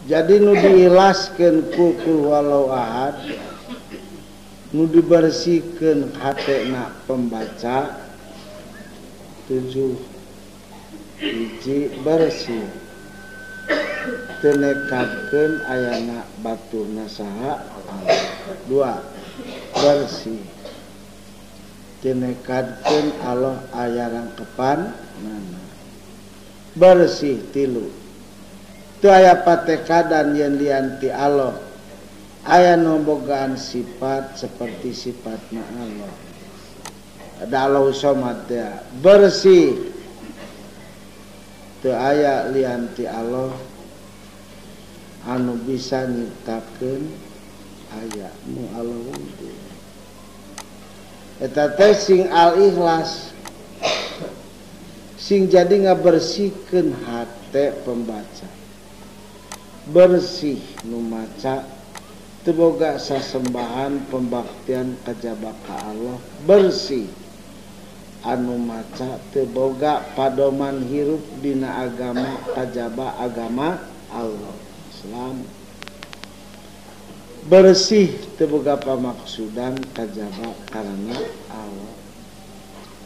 Jadi nu diikhlaskeun ku qul huwallahu ahad, nu dibersihkeun hatena pembaca 7 hiji bersih. Teu nekadkeun ayana baturna saha Allah. 2 bersih. Teu nekadkeun Allah aya rangkepan nana. Bersih 3. Teu aya patekadan yen lian ti Allah aya nu bogaan sifat seperti sifatna Allah. Ada Allahu Samad teh bersih. Teu aya lian ti Allah anu bisa nyiptakeun aya nu Allah wujud. Eta teh sing al-ikhlas sing jadi ngabersihkeun hate pembaca. Bersih nu maca teu boga sasembahan pembaktian kajaba ka Allah. Bersih anu maca teu boga padoman hirup dina agama kajaba agama Allah Islam. Bersih teu boga pamaksudan kajaba karena Allah.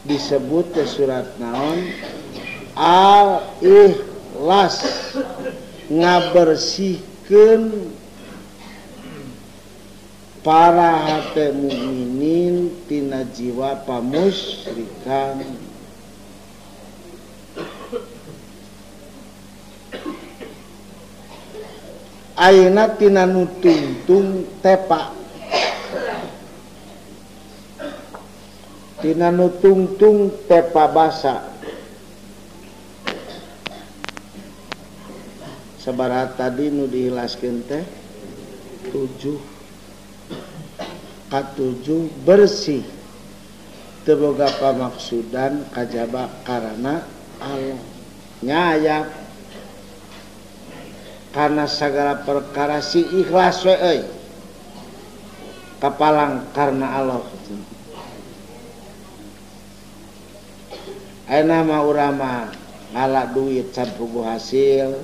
Disebut teh surat naon? Al-Ikhlas, ngabersihkeun para hate mukminin tina jiwa pamusyrikan. Ayeuna tina nu tungtung tepa, tina nu tungtung tepa basa. Sabaraha tadi nu diikhlaskeun teh 7. Katujuh bersih teu boga pamaksudan kajaba karana Allah. Nyayak karena segala perkara si ikhlas we euy kapalang karena Allah. Ayeuna mah urang mah ngala duit can puguh hasil,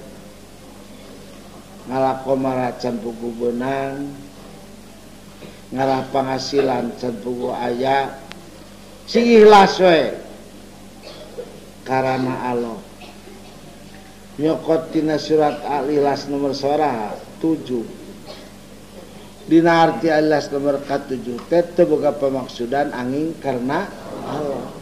ngala komara can puguh beunang, ngalah penghasilan can puguh aya, sing ikhlas we karena Allah. Nyokot tina surat Al-Ikhlas nomor sabaraha? 7. Dina arti Al-Ikhlas nomor 7 teh teu boga pamaksudan angin karena Allah.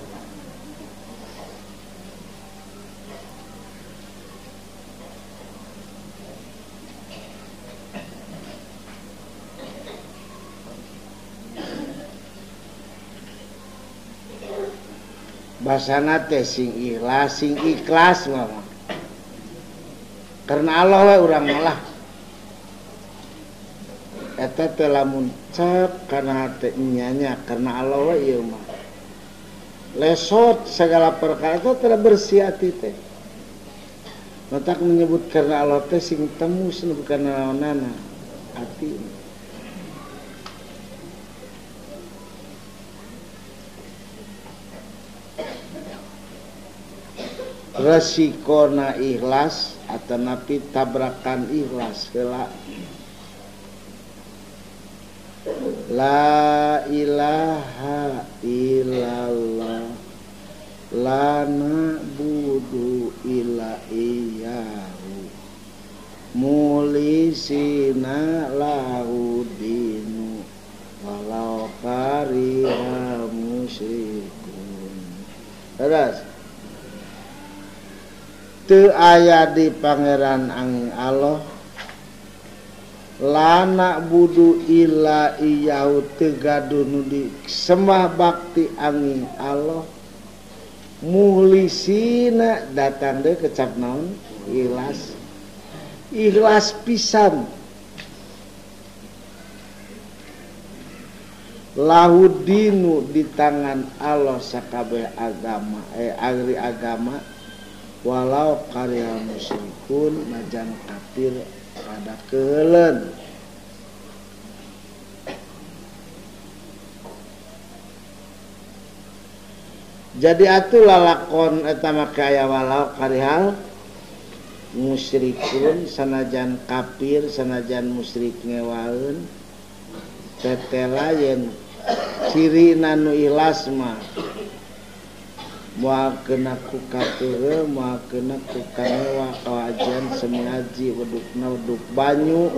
Basana teh sing ikhlas, sing ikhlas mah. Karena Allah we urang malah. Eta teh lamun cep kana hate nyanya karena Allah we ieu mah. Lesot segala perkara eta teh bersih ati teh. Matak menyebut karena Allah teh sing temu nu bukan naonana ati. Resikona ikhlas atau napi tabrakan ikhlas heula. La ilaha illallah la na'budu illa iyyahu mulisina lahu dinu walau kariha musyrikun. Terus teu aya di pangeran angin Allah la na'budu illa iyyahu teu gaduh nu disembah bakti angin Allah muhlisina datang deui kecap naon ikhlas, ikhlas pisan lahudinu di tangan Allah sakabeh agama agri agama walau karya musyrikun najan kafir pada keheuleun. Jadi atuh lalakon eta mah aya walau karihal Musyrikun sanajan kafir sanajan musyrik ngewaeun tetela yen cirina nu ikhlas mah moal kena ku kakeureuh moal kena ku kangewa kawajian semiaji wedukna weduk banyu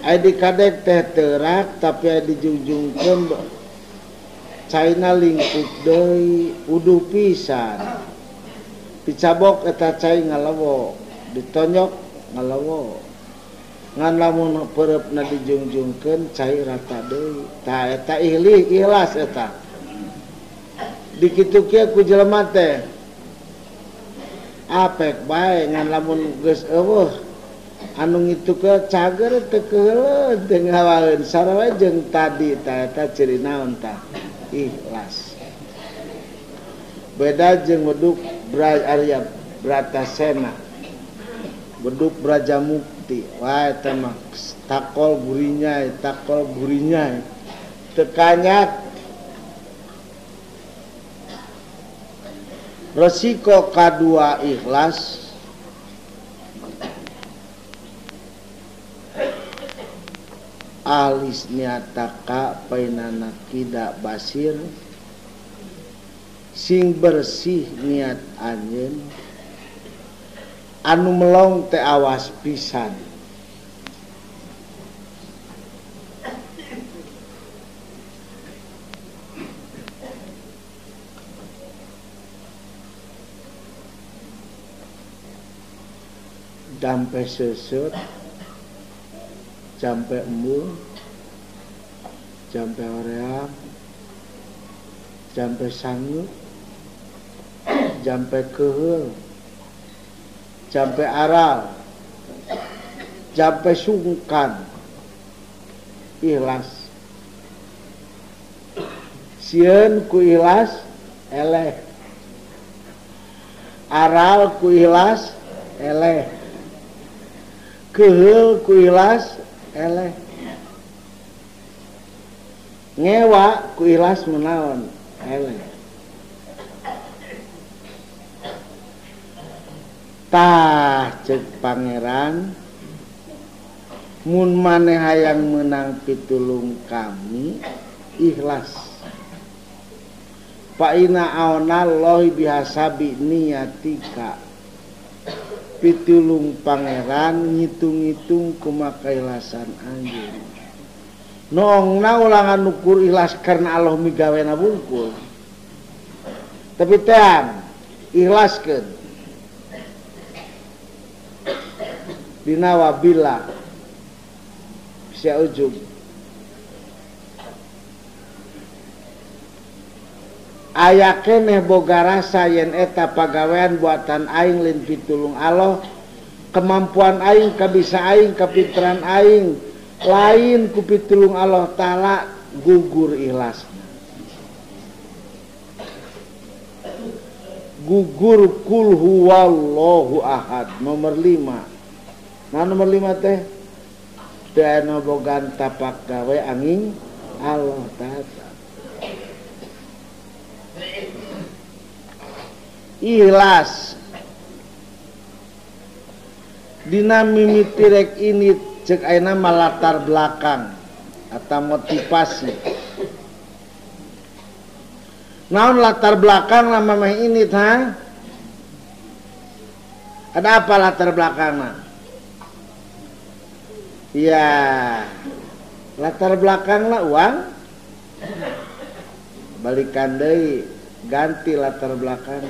aya dikadek teh teurak tapi aya dijungjungkeun caina lingkup deui uduh pisan dicabok eta cai ngalewo ditonyok ngalewo ngan lamun peureupna dijungjungkeun cai rata deui tah eta ikhlas eta dikitu kieu ku jelema teh apek bae ngan lamun geus eueuh anu ngitukeun cager teu keuheuleuh teu ngawaeun sarua jeung tadi tah eta ciri naon tah ikhlas. Beda jeung weduk Arya Bratasena beduk Brajamukti wah eta mah takol gurinya teu kanyak. Resiko kadua ikhlas alis niataka painana kida basir sing bersih niat anjeun anu melong teh awas pisan. Jampe sesut, jampe embung, jampe hoream, jampe sangu, jampe keheul, jampe aral, jampe sungkan. Ikhlas. Sieun ku ikhlas eleh. Aral ku ikhlas eleh. Keheul ku ikhlas eleh. Ngewa ku ikhlas menaon eleh. Tah ceuk pangeran mun maneh hayang meunang pitulung kami ikhlas. Fa inna aonallahi bihasabi niyatika. Pitulung pangeran ngitung-ngitung kumaha keikhlasan anjeun. Noongna ulangan ukur ikhlas karena Allah migawena bungkul. Tapi teang ikhlaskeun. Dina wabila bisa ujub. Aya keneh boga rasa yen eta pagawean buatan aing lain pitulung Allah, kemampuan aing, kabisa aing, kapinteran aing lain ku pitulung Allah Ta'ala, gugur ikhlasna. Gugur kul huwallahu ahad nomor 5. Nah nomor 5 teh teu aya bogan tapak gawe angin Allah Ta'ala. Ikhlas dina mimiti rek ini cek ayeuna mah latar belakang atau motivasi. Naon latar belakang lama mah ini tah? Ada apa latar belakangna? Ya, latar belakangna uang. Balikan deui, ganti latar belakang.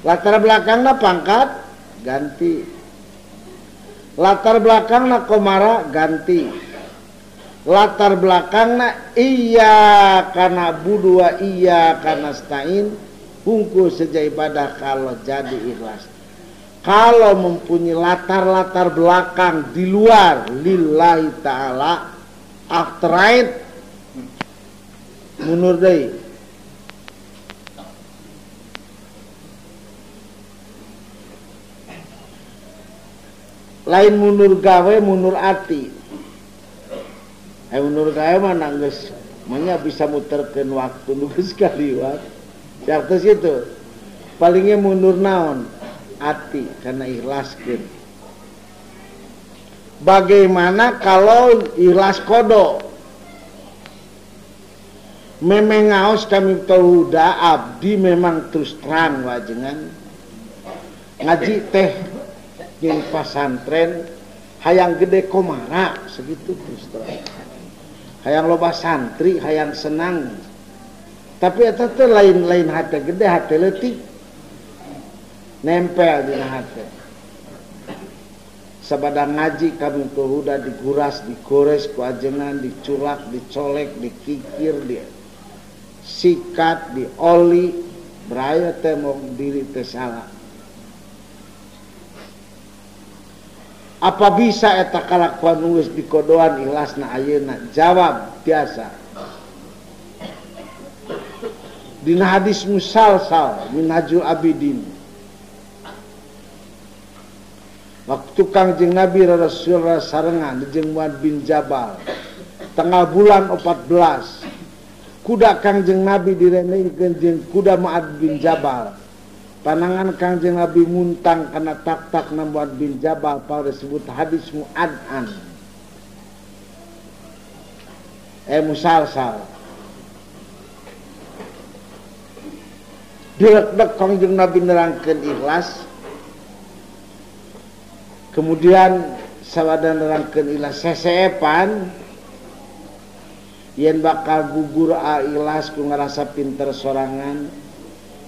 Latar belakangna pangkat, ganti. Latar belakangna komara, ganti. Latar belakangna iya karena budua iya karena stain hungkul saja ibadah kalau jadi ikhlas. Kalau mempunyai latar-latar belakang di luar lillahi ta'ala after right mundur deui. Lain mundur gawe, mundur ati. Mundur gawe mah geus manya bisa muterkeun waktu nu geus kaliwat. Siap itu. Palingnya mundur naon? ati karena ikhlaskeun. Bagaimana kalau ikhlas kodo? Memang ngaos kami Huda abdi memang terus terang wajengan ngaji teh jeung pasantren hayang gede komara segitu terus terang, hayang loba santri, hayang senang, tapi eta teh lain-lain hate gede, hate leutik nempel dina hate. Sabada ngaji kami Huda diguras, digores ku ajengan, diculak, dicolek, dikikir, disikat, dioli, beraya teh mau diri teh salah. Apa bisa eta kalakuan geus dikodoan ikhlasna ayeuna? Jawab biasa. Dina hadis musalsal Minhajul Abidin. Waktu Kangjeng Nabi Rasulullah sarengan jeung Muad bin Jabal tanggal bulan 14 kuda Kangjeng Nabi direnengkeun jeung kuda Muad bin Jabal. Panangan Kangjeng Nabi muntang kana tak-takna Muad bin Jabal pada disebut hadis muad'an. Musalsal. Direk-dek Kangjeng Nabi nerangkeun ikhlas. Kemudian sabada nerangkeun ikhlas seseepan yen bakal gugur a ikhlas ku ngarasa pinter sorangan,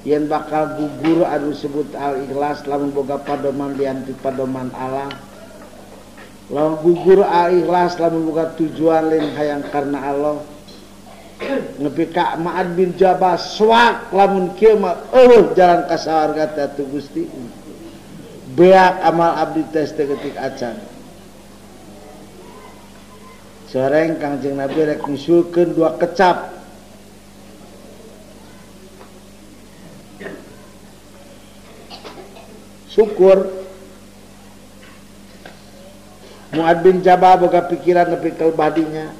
yen bakal gugur anu disebut al ikhlas lamun boga padoman lian ti padoman Allah, lamun gugur al ikhlas lamun boga tujuan lain hayang karena Allah. Nepi ka Ma'ad bin Jabal suak lamun kieu mah eueuh jalan ka sawarga teh atuh Gusti. Beak amal abdi tes ketik acan. Soreng Kangjeng Nabi rek nyusulkeun dua kecap. Syukur Muad bin Jabal boga pikiran nepi ka badinya.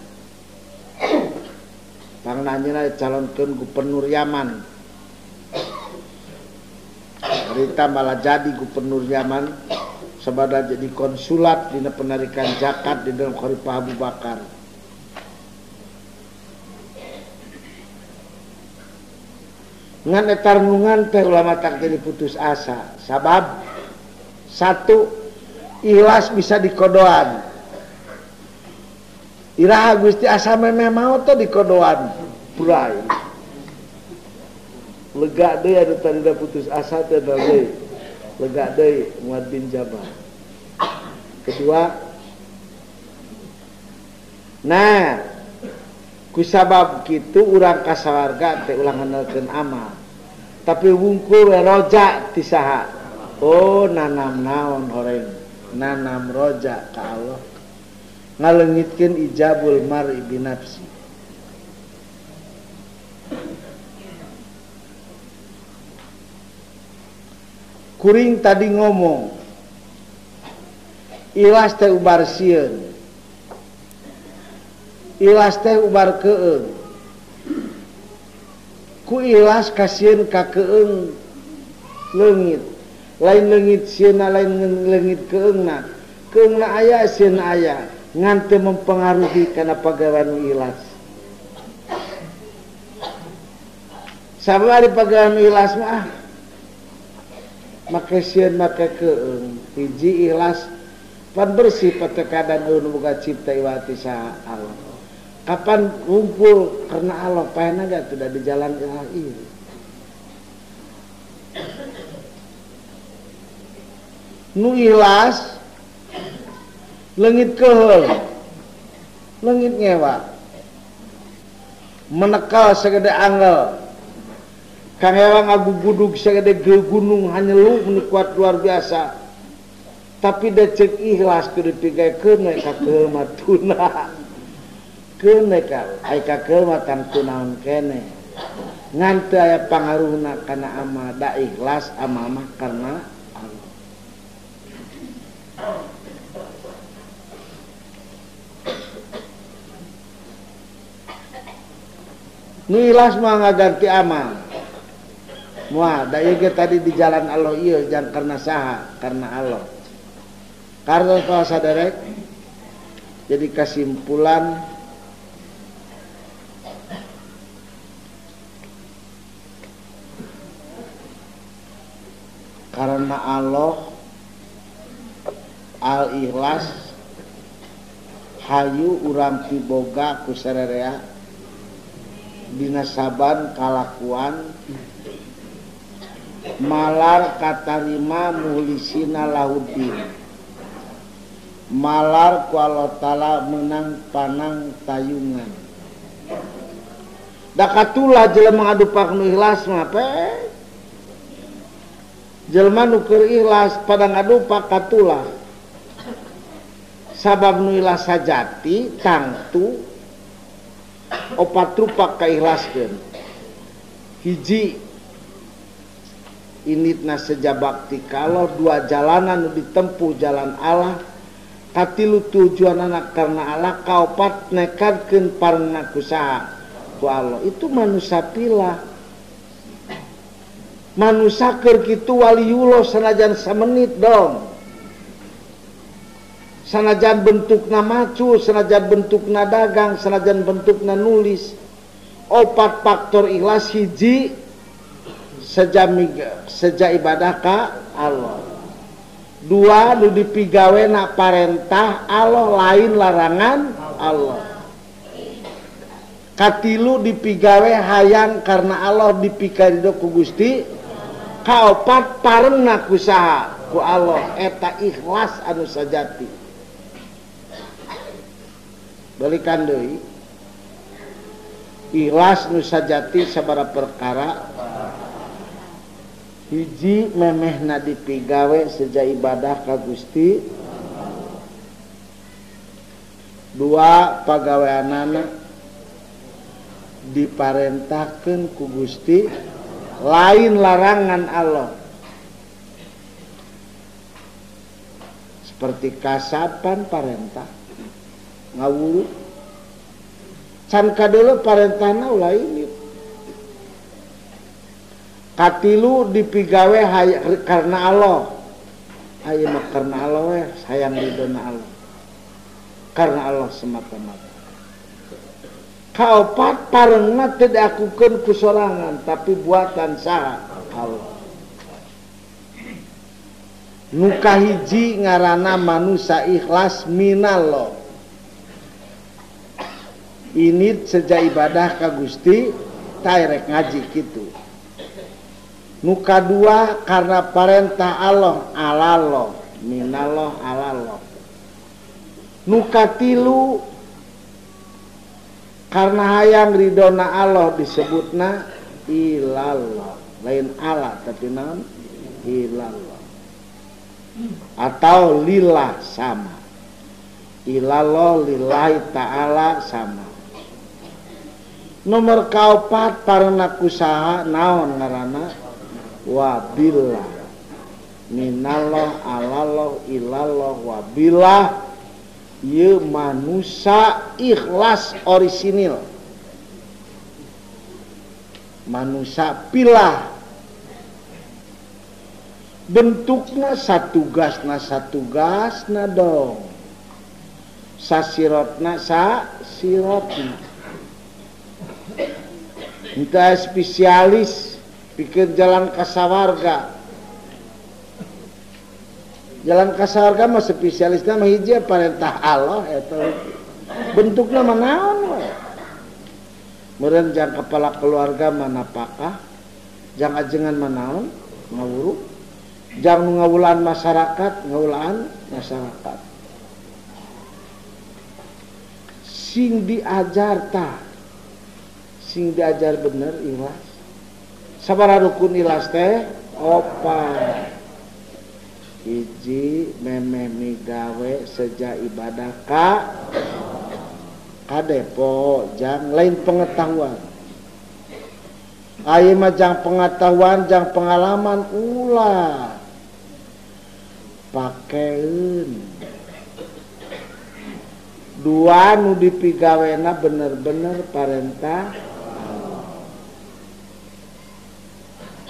Pangnanyana dicalonkeun gubernur Yaman. Cerita malah jadi gubernur Yaman sabada jadi konsulat dina penarikan zakat di dalam Khalifah Abu Bakar. Ngan eta renungan teh ulama tak jadi putus asa. Sabab satu, ikhlas bisa dikodoan. Iraha Gusti asa memeh maot teh dikodoan. Burai. Lega deui anu tadina putus asa teh deui. Lega deui Muad bin Jabal. Kedua, nah kusabab kitu urang ka sawarga teh ulah ngandalkeun amal. Tapi wungkul we roja ti saha? Oh, nanam naon horeng? Nanam roja ka Allah. Ngaleungitkeun ijabul mar'i bi nafsi. Kuring tadi ngomong ikhlas teh ubar sieun, ikhlas teh ubar keung, ku ikhlas kasieun ka keung leungit, lain leungit sieunna, lain leungit keungna, keungna aya sieunna aya, ngan teu mempengaruhi kana pagawean ikhlas. Sabab ari pagawean ikhlas mah make sieun make keung, hiji ikhlas pan bersih patekadan nu boga cipta iwati saha Allah. Kapan ngumpul karena Allah paena ga tidak di jalan ikhlas ieu. Nu ikhlas leungit keheul, leungit ngewa, menekal sagede angel. Kang ewa ngagugudug sagede gunung hanyelu meni kuat luar biasa. Tapi da ceuk ikhlas kudu dipigaekeun we ka keheul mah tuna. Keun we ka ai ka keheul mah tangtu naon kene. Ngan teu aya pangaruhna kana amal, da ikhlas amal mah karena Allah. Nu ikhlas mah ngaganti amal. Moal da ieu ge tadi di jalan Allah ieu jang karena saha? Karena Allah. Karena kalau saderek jadi kesimpulan karena Allah al-ikhlas hayu urang piboga ku sarerea dina saban kalakuan malar katarima muhlisina lahuddin malar ku Allah Ta'ala menang panang tayungan da katulah jelema ngadupak nu ikhlas mah pe jelema nu keur ikhlas pada ngadupak katulah sabab nu ikhlas sajati tangtu opat rupa kaikhlaskeun hiji initna sejabakti kalau dua jalanan nu ditempuh jalan Allah katilu tujuan anak karena Allah kaopat nekadkeun parengna ku saha ku Allah itu manusia pilah manusia keur kitu waliyullah sanajan samenit dong sanajan bentukna macu sanajan bentukna dagang sanajan bentukna nulis opat faktor ikhlas hiji seja ibadah ka Allah dua nu dipigawena parentah Allah lain larangan Allah katilu dipigawe hayang karena Allah dipikarido ku Gusti kaopat parengna ku saha ku Allah eta ikhlas anu sajati balikan deui ikhlas nu sajati sabaraha perkara hiji memehna dipigawe seja ibadah ka Gusti dua pagaweanana diparentahkeun ku Gusti lain larangan Allah seperti kasapan parentah ngawuru can kadeuleu parentahna ulah ini katilu dipigawe karena Allah ayeuna mah karena Allah we sayang ridona Allah karena Allah semata-mata kaopat parengna teu diakukeun ku sorangan tapi buatan saha Allah nu kahiji ngaranna manusia ikhlas minallah ini sejak ibadah ka Gusti taerek ngaji kitu nu kadua karena parentah Allah alallah minallah alallah nu katilu karena hayang ridona Allah disebutna ilallah lain Allah tapi naon ilallah atau lillah sama ilallah lillahi ta'ala sama nomor kaopat parengna ku saha naon ngaranna wabillah minallah alallah ilallah wabillah ieu manusia ikhlas orisinil manusia pilah bentukna satugasna dong sasirotna sasirotna entah spesialis pikir jalan kasawarga jalan kasawarga mah spesialisna mah hiji parentah Allah eta bentukna mah naon we meureun jang kepala keluarga mah napakah jang ajengan mah naon ngawuru jang nu ngawulaan masyarakat ngawulaan masyarakat sing diajar tah sing diajar bener ikhlas sabaraha rukun ikhlas teh opat hiji memeh migawe seja ibadah ka kadepo jang lain pengetahuan ayeuna mah jang pengetahuan jang pengalaman ulah pakeun dua nu dipigawena bener-bener parentah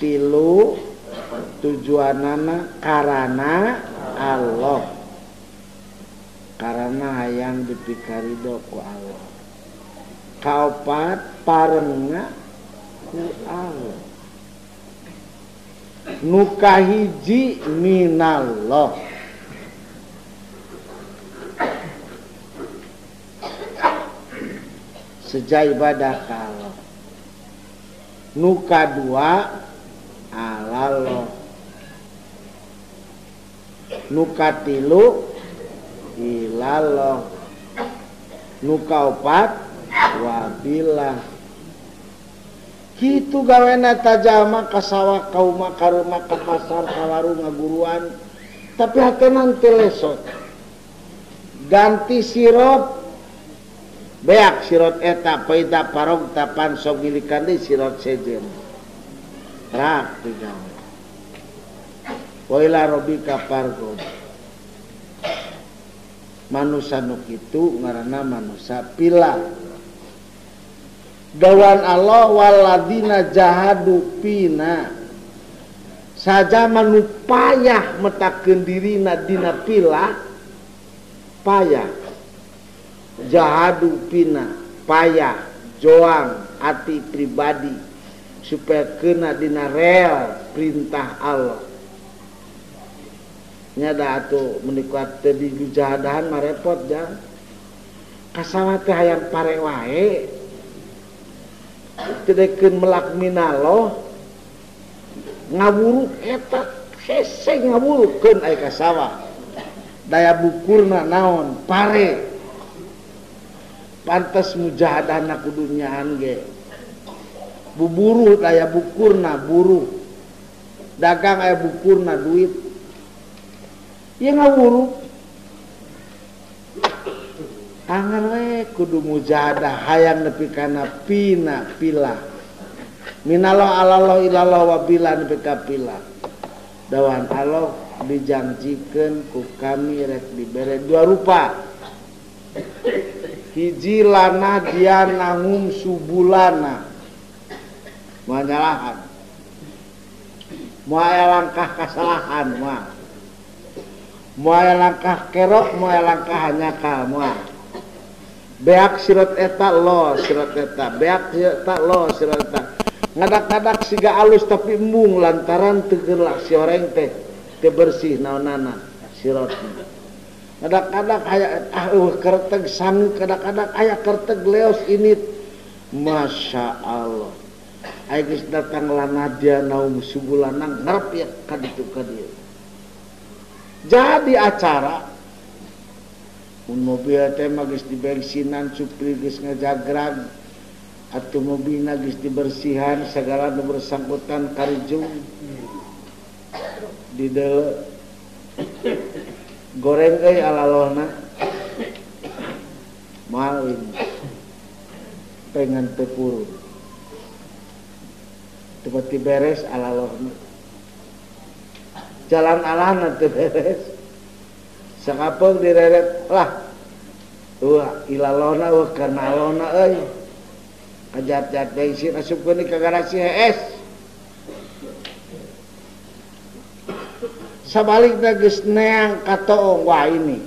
Tilu tujuanana karana Allah. Karana hayang dipikarido ku Allah. Kaopat parengna ku Allah. Nu kahiji minallah. Seja ibadah ka Allah. Nu kadua alallah. Nu katilu ilallah. Nu kaopat wabillah. Kitu gawena tajama ka sawah ka uma ka rumah ka pasar ka warung ngaguruan, tapi hatena teu lesot. Ganti sirot beak sirot eta paida parog tapan sok ngilikan deui sirot sejen. Rak digawe. Wa ila rabbika farghab. Manusa nu kitu ngaranna manusa pila. Dawan Allah waladina jahadu pina. Saja manu payah metakeun dirina dina pila payah. Jahadu pina payah joang ati pribadi supaya kena dina rel perintah Allah. Nya da atuh menikmat teu dijahadahan mah repot jang. Kasawa teh hayang pare wae. Teu dekeun melak minaloh ngawuruk eta hese ngawurukeun aya kasawa. Daya bukurna naon pare. Pantes mujahadahna kudu nyaan ge. Buburuh daya bukurna buruh. Dagang aya bukurna duit. Ieu ngawuruk. Angan we kudu mujahadah hayang nepi kana pina pila. Minallah alallah ilallah wabila nepi ka pila. Dawan Allah dijanjikeun ku kami rek dibere dua rupa. Hiji lana dia nangum subulana. Moal nyalahan. Moal langkah kasalahan moal. Moal langkah kerok, moal langkah hanyakal moal. Beak sirot eta lo sirot eta, beak eta lo sirot eta. Ngadak-ngadak siga alus tapi embung lantaran teu geulak si oreng teh teu bersih naonana sirotna. Ngadak-ngadak aya kerteg sangu, kadang-kadang aya kerteg leos init. Masya Allah. Aya geus datang lana dia naum subulana ngarep ya ka ditu ka dieu. Jadi acara mun mobil teh mah geus dibensinan, supir geus ngajagrag, atuh mobilna geus dibersihan, segala nu bersangkutan karijung di deuleu goreng euy alalohna moal ini pengen teu purun teu pati beres alalohna jalan alahna teu beres sakapeung direret lah wah ilalona wah karena alona euy kajat-jat bensin asupkeun ka garasi HS sabalikna geus neang katoong wah ini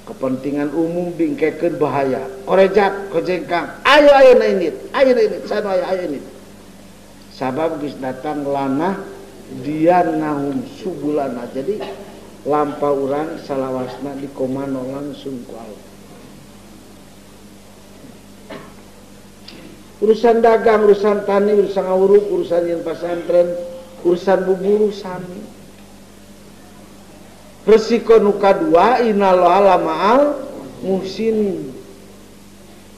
kepentingan umum bingkekeun bahaya korejat kojengkang ayo ayo na init ayo na init sanu ayo ayo init sabab geus datang lanah dia nahum subulana jadi lampau urang salawasna dikomando langsung ku Allah. Urusan dagang, urusan tani, urusan ngawuruk, urusan yen pasantren, urusan buburu sami. Resiko nu kadua innallaha lama'al muhsinin.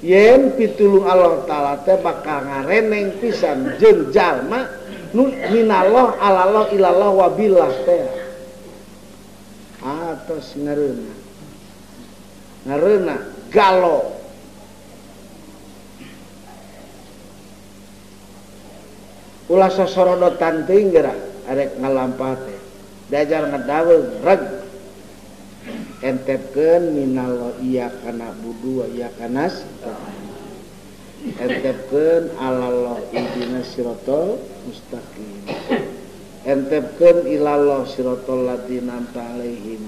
Yen pitulung Allah Ta'ala teh bakal ngareneng pisan jeung jalma nu minallah alallah ilallah wabillah teh. Atos ngareuna. Ngareuna galo. Ulah sosorodotan teuing geura arek ngalampah teh. Diajar ngadaweung reg. Entepkeun minallah iya kana budu wa iya kanas. Entepkeun alallah ihdina siratal mustaqim. Entepkeun ilallah siratal ladzina an'amta alaihim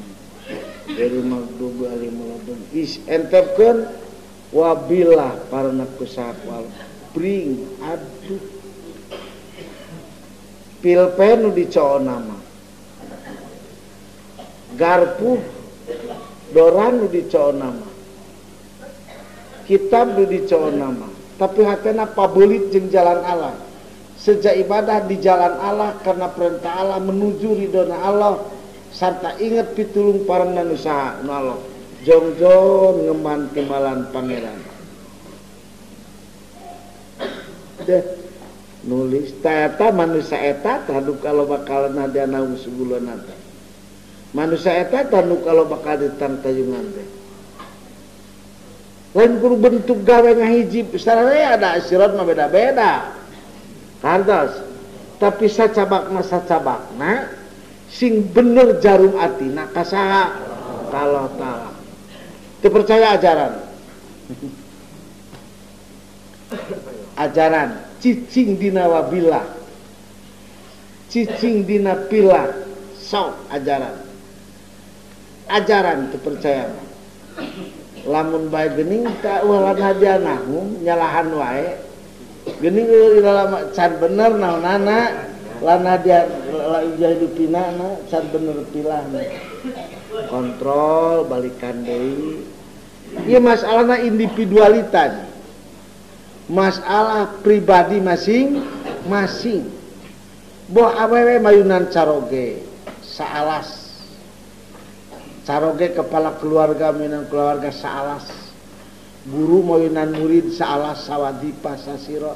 ghairil maghdubi alaihim waladdallin. Is entepkeun wabillah parna kusahwal bring aduh pilpen nu dicoon nama garpu doran nu dicoon nama kitab nu dicoon nama tapi hatena pabelit jeung jalan Allah sejak ibadah di jalan Allah karena perintah Allah menuju ridona Allah sarta inget pitulung parengna nu saha nu Allah jongjon ngeman timbalan pangeran deh nulis eta manusia eta tanu kalau bakal nadiana sebulan teh manusia eta tanu kalau bakal ditantayungan teh lain kudu bentuk gawe ngahiji sararea ada sirat mah beda-beda kantos tapi sacabakna sing bener jarum atina ka saha ka Allah Ta'ala teu percaya ajaran ajaran cicing dina wabilah cicing dina pilah sok ajaran ajaran teu percaya lamun bae geuning ka ulah hadianahum nyalahan wae geuning eueuh lama can bener naonana lana dia la ujahidupina na can bener pilahna kontrol balikan deui ieu masalahna individualitas masalah pribadi masing-masing boh awewe mayunan caroge saalas caroge kepala keluarga mayunan keluarga saalas guru mayunan murid saalas sawadipa sasiro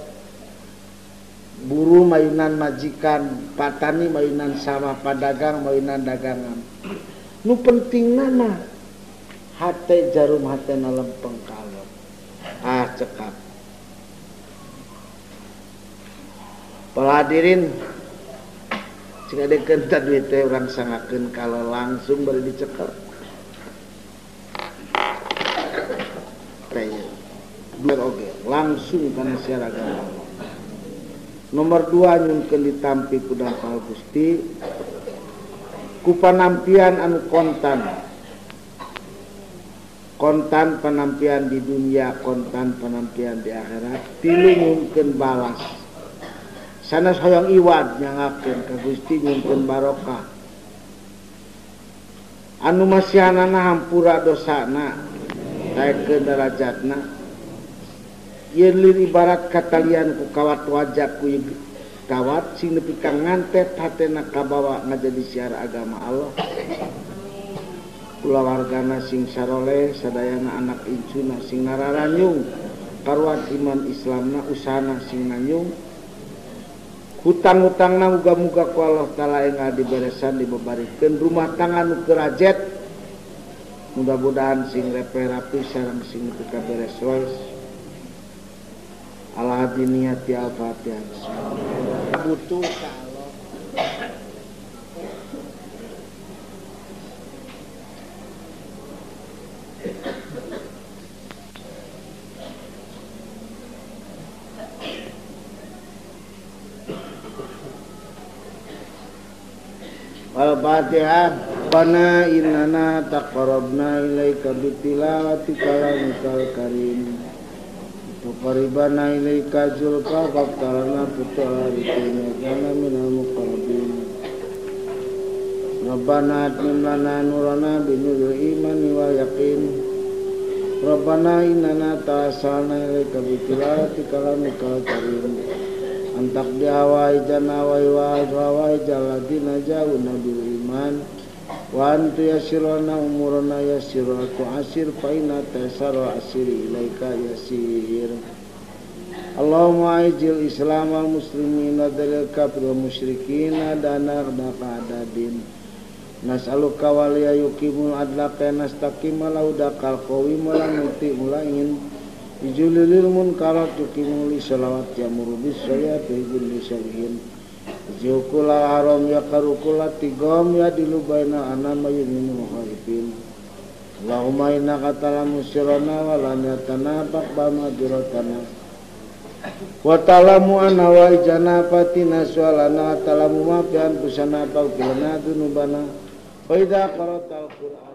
buruh mayunan majikan patani mayunan sawah padagang mayunan dagangan nu penting mah hate jarum hatena lempeng ka Allah ah cekap. Para hadirin cing adekeun ta duit teh urang sangakeun kalau langsung bari dicekel teh oge langsung kana siar agama. Nomor 2 nyungkeun ditampi ku dangkal Gusti ku panampian anu kontan kontan panampian di dunia kontan panampian di akhirat tilu nyungkeun balas sanes hoyong iwad nyangakeun ka Gusti nyungkeun barokah anu masihanana hampura dosana naekkeun darajatna yen lir ibarat katalian ku kawat wajah ku kawat sing nepi ka ngantet hatena kabawa ngajadi siar agama Allah kulawargana sing saroleh sadayana anak incuna sing nararanyung karuat iman Islamna usahana sing nanyung hutang-hutangna muga-muga ku Allah Ta'ala enggal diberesan dibebarikeun rumah tangga nu kerajet mudah-mudahan sing repeh rapi sareng sing nepi ka beres wae. Ala hadiniyati al-Fatihah. Butuh ka Allah. Al-Fatihah. Qana innana taqarrabna ilaika bitilawati kalamikal karim. Tuqarribana ilaika zulfa faqtarana futuharitina kana minal muqarrabin. Rabbana atmim lana nurana binuril imani wal yaqin. Rabbana innana tawassalna ilaika bitilawati kalamikal karim. Antak dihawaijana wa iwaijal ladina ja'una bil iman. Wa antu yasirana umurana yasiratu asir fa inna taysara asiri ilaika yasir. Allahumma aijil islam wal muslimin wa dalil kafir wal musyrikin dana adadin. Nas'aluka waliya yuqimul adla ka nastaqima laudakal qawim wa nuti mulain ijulilil munkarat yuqimul shalawat yamuru bis sholati bil salihin. Jukula haram ya karukula tigom ya dilubaina anama yuminu mukhalifin. Allahumma innaka ta'lamu sirrana wa laniyatana faqbal ma'dziratana. Wa ta'lamu anna wa ijana fatina su'alana ta'lamu ma fi anfusina faghfir lana dzunubana. Wa idza qara'tal Qur'an